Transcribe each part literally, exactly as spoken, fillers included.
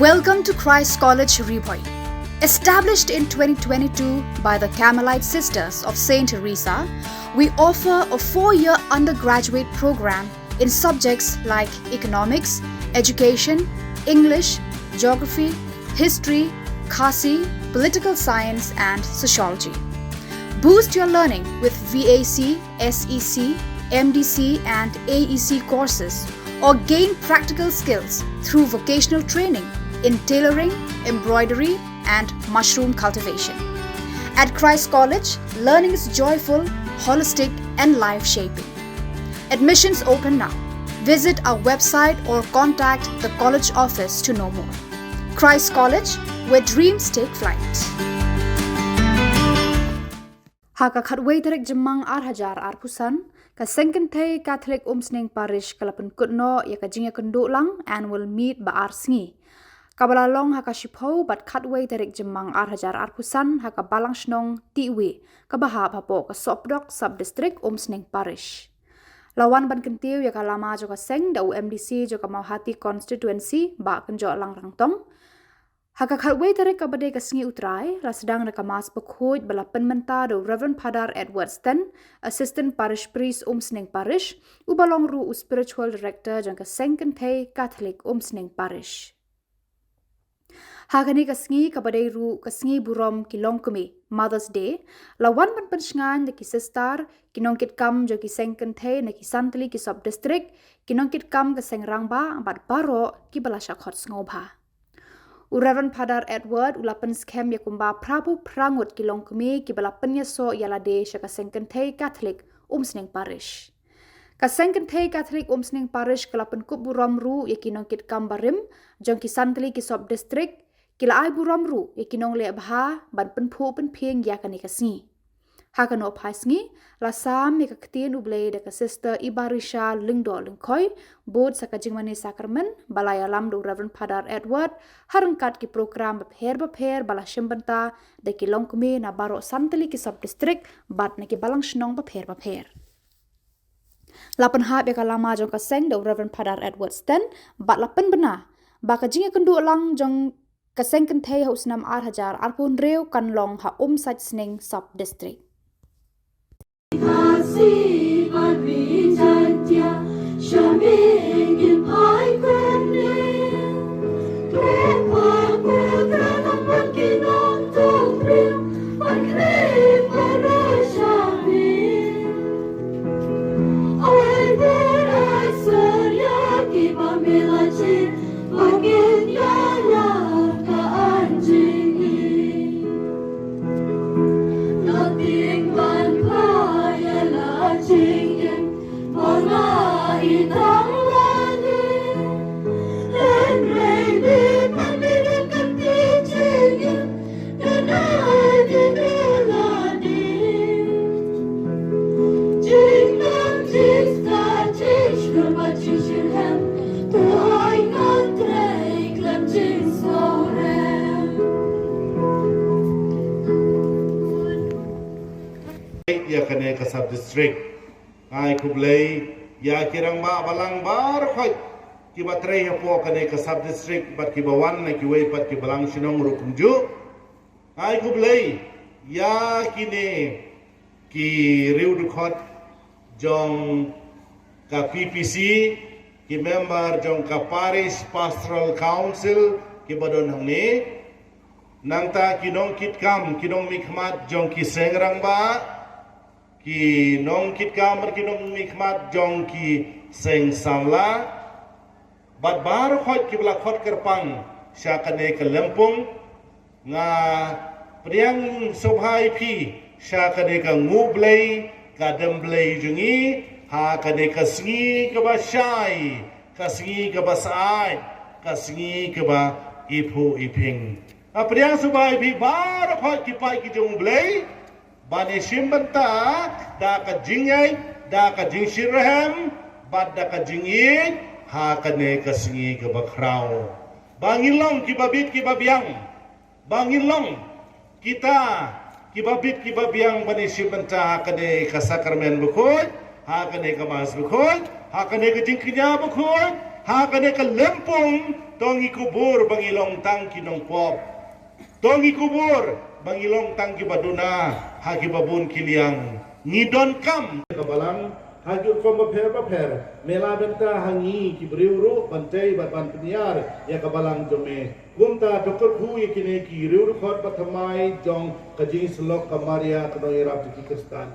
Welcome to Christ College Ri Bhoi. Established in twenty twenty-two by the Carmelite Sisters of Saint Teresa, we offer a four-year undergraduate program in subjects like economics, education, English, geography, history, Khasi, political science, and sociology. Boost your learning with V A C, S E C, M D C, and A E C courses, or gain practical skills through vocational training in tailoring, embroidery, and mushroom cultivation. At Christ College, learning is joyful, holistic, and life shaping. Admissions open now. Visit our website or contact the college office to know more. Christ College, where dreams take flight. Ha ka khatwei tarik Jymmang ar hajar arphew san, ka Seng Kynthei Catholic Umsning Parish ka la pynkut noh ïa ka jingïakynduh lang annual meet ba ar sngi, kaba la long ha ka shiphew bad khatwei tarik Jymmang ar hajar arphew san ha ka Balang Shnong Tiwi, kaba hap hapoh ka Sohpdok Sub-District Umsning Parish. La wan ban kyntiew ïa ka lama jong ka seng da u M D C jong ka Mawhati Constituency, Bah Kynjohlang Rangtong. Ha ka khatwei tarik kaba dei ka sngi U Trai, la sdang da ka Mass bakhuid ba la pynmynta da u Reverend Father Edward Sten, Assistant Parish Priest Umsning Parish, uba long ruh u Spiritual Director jong ka Seng Kynthei Catholic Umsning Parish. Ha kane ka sngi kaba dei ruh ka sngi burom ki longkmie, Mother's Day, la wan ban pynshngaiñ da ki sister, ki nongkitkam jong ki seng kynthei na ki san tylli ki sub-district, ki nongkitkam ka seng rangbah bad baroh kiba la shah khot sngewbha. U Reverend Father Edward u la pynskhem ïa kumba phraphew phra ngut ki longkmie kiba la pynïasoh ïa lade sha ka Seng Kynthei Catholic Umsning Parish. Ka Seng Kynthei Catholic Umsning Parish ka la pynkup burom ruh ïa ki nongkitkam barim jong ki san tylli ki sub-district, ki la ai burom ruh ïa ki nongleh bha ban pynphuh pynphieng ïa kane ka sngi. Ha ka nohphai sngi, la sam ïa ka ktien U Blei da ka Sister Ibarisha Lyngdoh Lyngkhoi, bud sa ka jingmane sakramen ba la ïalam da u Reverend Father Edward, ha ryngkat ki program bapher bapher ba la shim bynta da ki longkmie na baroh san tylli ki sub-district bad na ki balang shnong bapher bapher. La pynhap ïa ka lama jong ka seng da u Reverend Father Edward Sten, bad la pynbna ba ka jingïakynduh lang jong ka Seng Kynthei ha u snem ar hajar arphew hynriew kan long ha Umsait Sning Sub-District. Ïa kane ka sub-district. Ai khublei ïa ki rangbah balang baroh khoit kiba trei hapoh kane ka sub-district bad kiba wan na kiwei pat ki balang shnong ruh kumjuh. Ai khublei ïa kine ki riew dkhot jong ka P P C, ki member jong ka Parish Pastoral Council kiba don hangne. Nangta ki nongkitkam, ki nongmihkhmat jong ki seng rangbah, ki nongkitkam bad ki nongmihkhmat jong ki seng samla, bad baroh khoit kiba la khot kyrpang sha kane ka lympung. Nga pdiang sngewbha ïa phi sha kane ka Nguh Blei ka Dem Blei jong ngi ha kane ka sngi kaba shai, ka sngi kaba syaid, ka sngi kaba iphuh iphieng. Nga pdiang sngewbha ïa phi baroh khoit ki paid ki jong U Blei ban ïashim bynta da ka jingngeit, da ka jingshitrhem bad da ka jingïeit ha kane ka sngi kaba khraw. Ba ngin long kiba bit kiba biang, ba ngin long kita kiba bit kiba biang ban ïashim bynta ha kane ka sakramen bakhuid, ha kane ka Mass bakhuid, ha kane ka jingkñia bakhuid, Ha kane ka lympung to ngi kubur ba ngi long tang ki nongpop. To ngi kubur ba ngi long tang kiba duna ha kiba bun ki liang. Ngi donkam ka balang ha ki rukom bapher bapher. Me la bynta ha ngi ki briew ruh ban tei bad ban pynïar ïa ka balang jong me. Kumta to kyrkhu ïa kine ki riew dkhot bad thymmai jong ka jingïasyllok ka Maria ka nongïarap jong ki Khristan.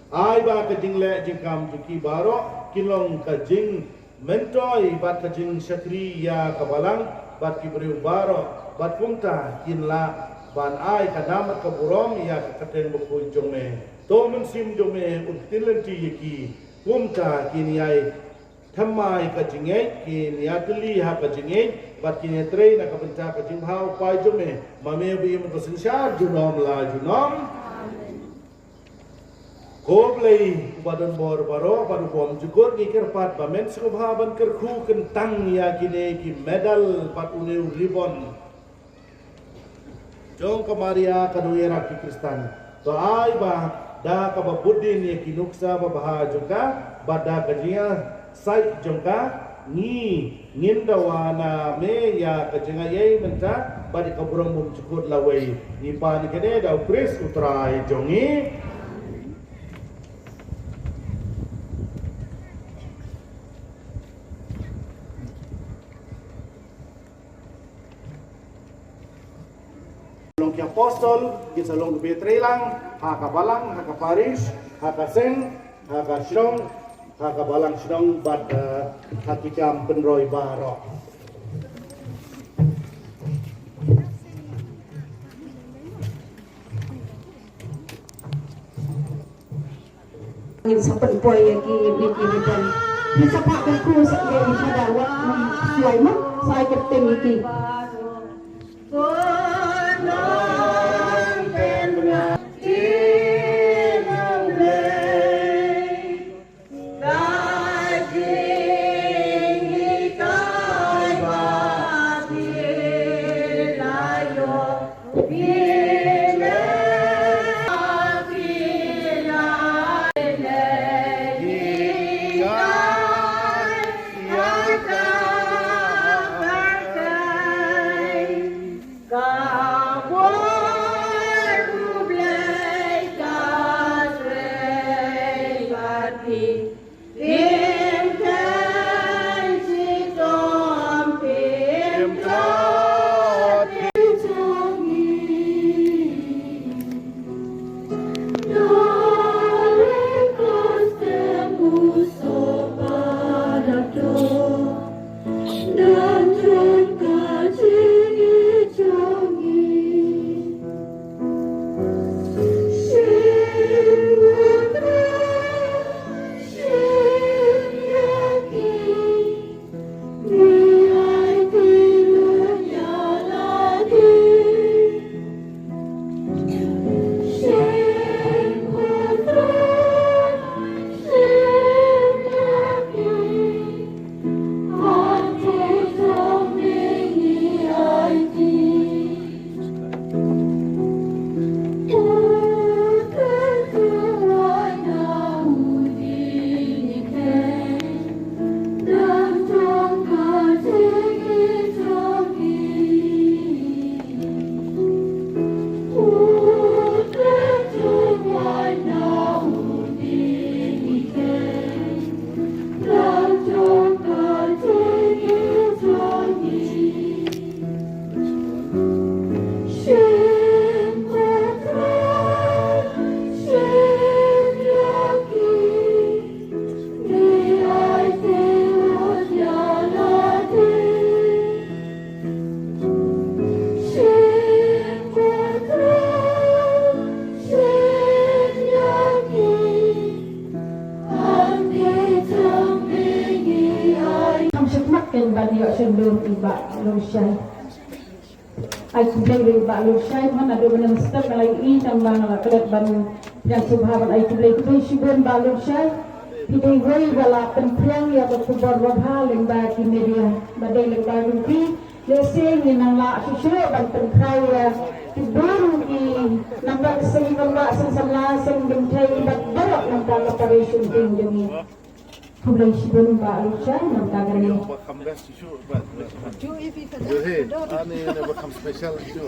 Ai ba ka jingleh jingkam jong ki baroh kin long ka jingmyntoi bad ka jingshakri ïa ka balang bad ki briew baroh, bad kumta kin lah ban ai ka nam bad ka burom ïa ka kyrteng bakhuid jong me. To Mynsiem jong me un ktien lynti ïa ki, kumta kin ïai thymmai ka jingngeit, kin ïatylli ha ka jingngeit bad kin ïatrei na ka bynta ka jingbha u Kpa jong me. Ma me ba im ha ka synshar junom la junom. Ko Blei uba don bor baroh bad u bym jukut, ngi kyrpad ba men sngewbha ban kyrkhu kyntang ïa kine ki medal bad une u ribon jong ka Maria ka nongïarap ki Khristan. To ai ba da kaba bud dien ïa ki nuksa babha jong ka bad da ka jingïasaid jong ka, ngi ngin dawa na me ïa ka jingaiei mynta bad ïa ka burom bymjukut lawei. Ngi pan kane da u Khrist u Trai jong ngi. Long ki apostol, ki sa long ki trei lang ha ka balang, ha ka parish, ha ka seng, ha ka shnong, ha ka balang shnong bad, eh, ha ki kam pynroi baroh. Ngin sa pynpoi ïa ki, ïa ki ribbon. Ki sa phah kyrkhu sa ïa ki phada wat, sa ai mo, sa ai kyrteng ïa ki. Ka bor U Blei ka trei bad phi. Phim kren shitom, phim tlot, phim jong ngi. Kam shakmat ken ban ïoh shon dur i Bah Longshai. Ai khublei ïa i Bah Longshai, man ado mynne step nga la ïohi tang ba nga la klet ban pdiang sngewbha ban ai khublei, khublei shibun Bah Longshai. Phi dei wei ba la pynphriang ïa ka khubor babha lyngba ki media, ba dei lyngba jong phi. Lehse ngin nang lah shuh shuh ban pynkhraw ïa ki bun ki, namar ka seng i Rangbah, seng samla, seng kynthei bad baroh nangta ka parish jong ngi. Khublei shibun Bah Lucia, nangta kane. Ba kham best shisha, ba, ba, ba. Yo, he, ani ne ba kham special shisha.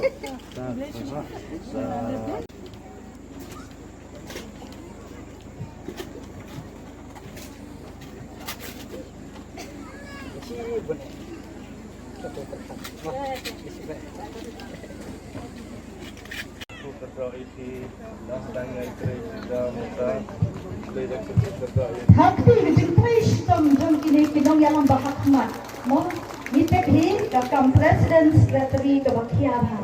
Hakti ka jingtrei shitom jong kine ki nongïalam ba ha khmat. Mo, ngi tip hi ka kam President Secretary kaba khia bha.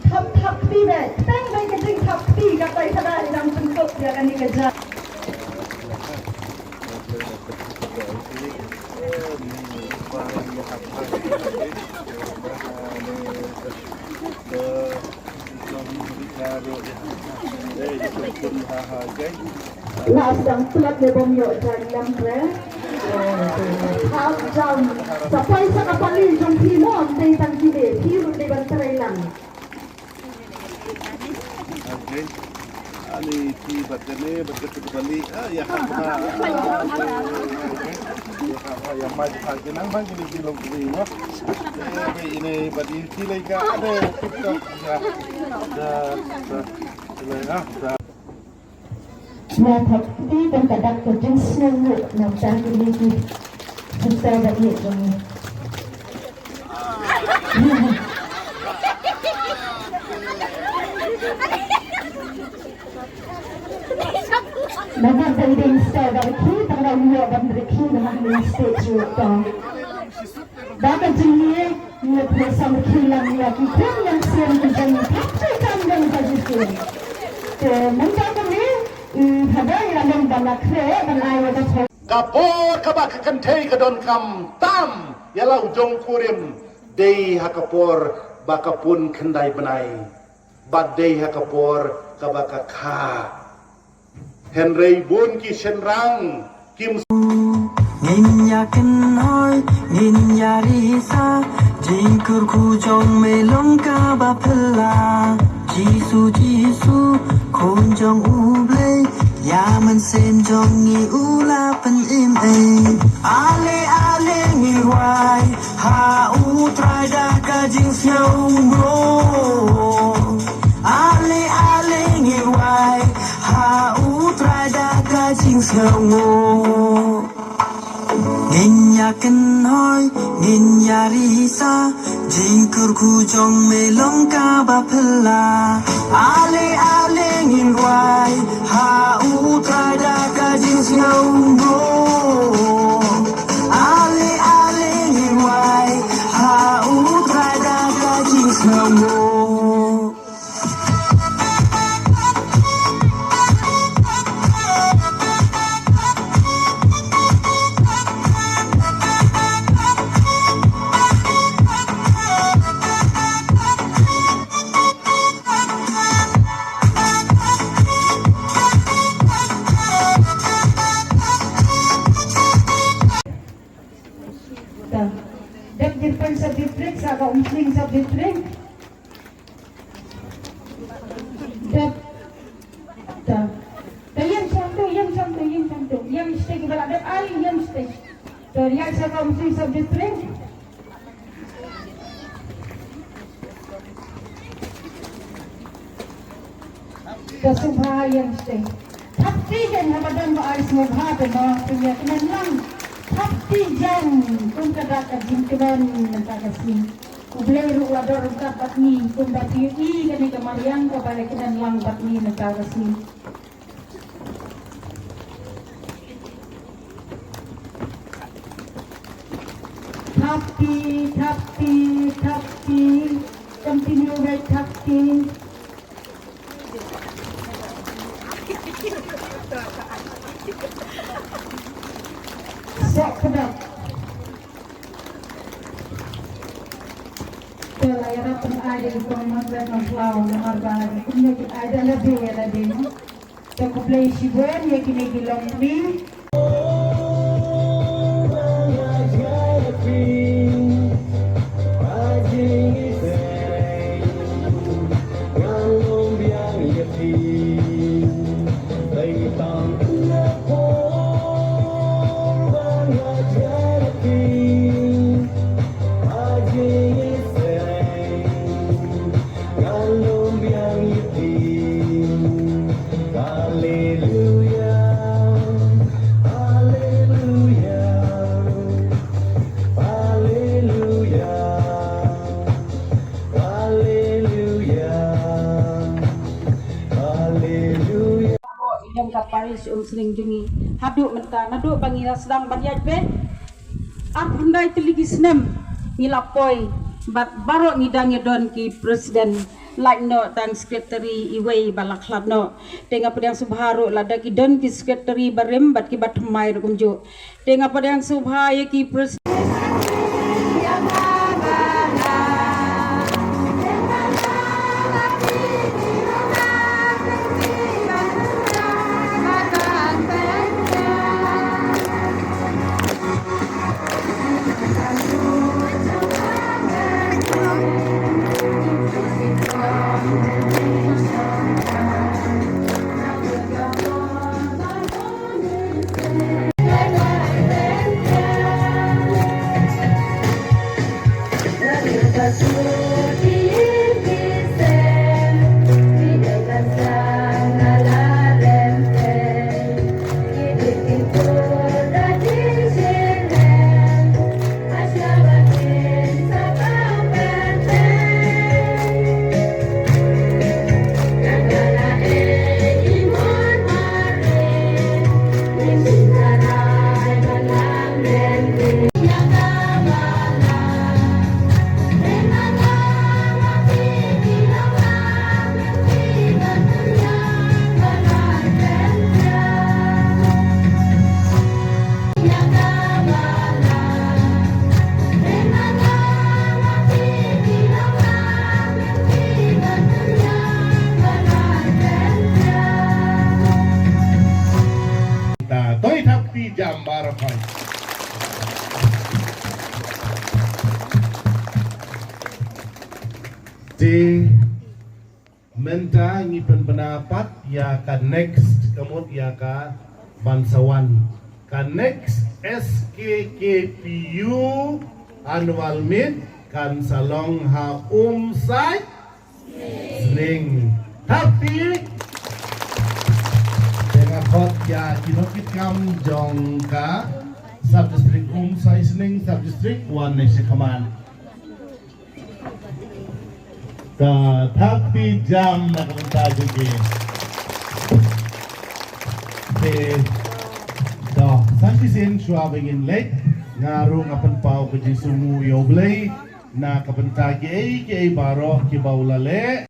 Thap thap kti beit, tang beit ka jingthap kti, katai ka dei dang jingkut ïa kane ka jait. La sdang pynlait ne bym ïoh jaiñ lem re. Thap jam. Sa poi sa ka pali jong phi mo, ym dei tang kine, phi ruh dei ban trei lang. Ani phi bad kane bad kata ka bali. Ah, ïa ha. Ïa ha, ïa mai ha, kine nang bang kine ki long kine mo. Eh, ine bad ine ki lei ka, ade, TikTok, ïa. Da, da, ine, ah, da. Ïa thap kti kan ka dak ka jingsngewnguh na bynta kine ki sister bad ïeit jong ngi. Namar ba i dei sister bad rkhie, tang da u ïoh ban rkhie namar ha stage ruh to. Ba ka jingïeit, ngi pynsan khie lang ïa ki khun ïa sien ki jong ngi, thap sha kam jong ka jingïeit. Te mynta kane, i haba ïa long ba la khreh, ba la ïa ka thok. Ka por kaba ka kynthei ka donkam tam ïa la u jong kurim, dei ha ka por ba ka pun khyndai bnai. Bad dei ha ka por kaba ka kha. Hynrei bun ki shynrang kim. Ngin ïa kynhoi, ngin ïa risa, jingkyrkhu jong me long kaba phylla. Jisu, Jisu, khun jong U Blei, ïa mynsiem jong ngi u la pynim ei. Ale, ale ngin rwai ha U Trai da ka jingsngewnguh. Ale, ale ngin rwai ha U Trai da ka jingsngewnguh. Ngin ïa kynhoi, ngin ïa risa, jingkyrkhu jong me long kaba phylla. Ale, ale ngin rwai ha U Trai da ka jingsngewnguh. Ale, ale ngin rwai ha U Trai da ka jingsngewnguh. Dep jingpang subject drink, sa ka umsling subject drink. Dep. Ta. Ta ïeng shong tu, ïeng shong tu, ïeng shong tu. Ïeng stage ba la dep ai, ïeng stage. Ta ïeng sa ka umsling subject drink. Ta sngewbha ïeng sdei. Thap kti jan haba don ba ai sngewbha te ma pynïa kmen lang. Thap kti jan kum ka dak ka jingkmen mynta ka sngi. U Blei ruh la don ryngkat bad ngi kumba phi ïohi kane ka mariang kaba ïa kmen lang bad ngi mynta ka sngi. Thap kti, thap kti, thap kti. Continue with thap kti. Sok kdap. Te la ïarap pynai da i Kong Margaret Nongkhlaw namar ba kumne ki ai da lade ïa lade, no? Te khublei shibun ïa kine ki longkmie. Jong ka parish Umsning jong ngi haduh mynta, naduh ba ngi la sdang ban ïaid beh arphew khyndai tylli ki snem, ngi la poi bad baroh ngi dang ïa don ki president, lait noh tang secretary iwei ba la khlad noh. Te nga pdiang sngewbha ruh lada ki don ki secretary barim bad kiba thymmai ruh kumjuh. Te nga pdiang sngewbha ïa ki president. Ta toi thap kti jam baroh khoi. Te mynta ngi pynbna pat ïa ka next, ka mut ïa ka ban sa wan. Ka next S K K P U annual meet kan sa long ha Umsai Sning. Thap kti. Te nga khot ïa ki nongkitkam jong ka sub district Umsai Sning sub district wan ne shi khaman. Ka thap kti jam na ka bynta jong ki. Te, to, sa shisien shuwa ba ngin leit, nga ruh nga pynpaw ka jingsngewnguh ïa U Blei na ka bynta kiei kiei baroh kiba u la leh.